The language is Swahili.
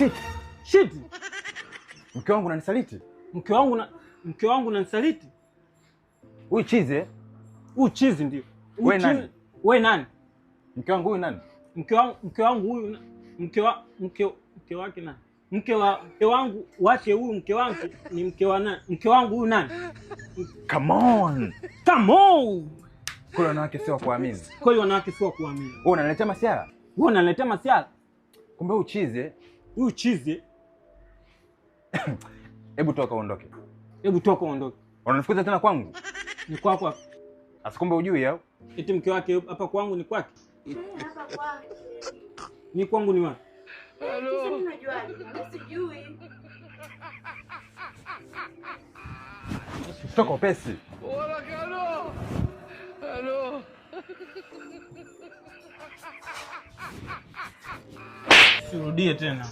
Shit. Shit. Mke wangu unanisaliti? Mke wangu unanisaliti? Huyu chizi eh? Huyu chizi ndio. Wewe nani? Wewe nani? Mke wangu huyu nani? Mke wangu huyu mke wake nani? Mke wangu wake huyu mke wangu ni mke wa nani? Mke wangu huyu nani? Come on. Come on. Kweli wanawake sio wa kuamini. Kweli wanawake sio wa kuamini. Wewe unaniletea masiara? Wewe unaniletea masiara? Kumbe huyu chizi eh? Huyu chizi. Hebu toka uondoke. Hebu toka uondoke. Unanifukuza tena kwangu? Ni kwako hapa. Asikumbe hujui au? Eti mke wake hapa kwangu ni kwake? Hapa kwake. Ni kwangu ni wapi? Sasa mimi najuaje? Mimi sijui. Toka upesi. Sirudie tena.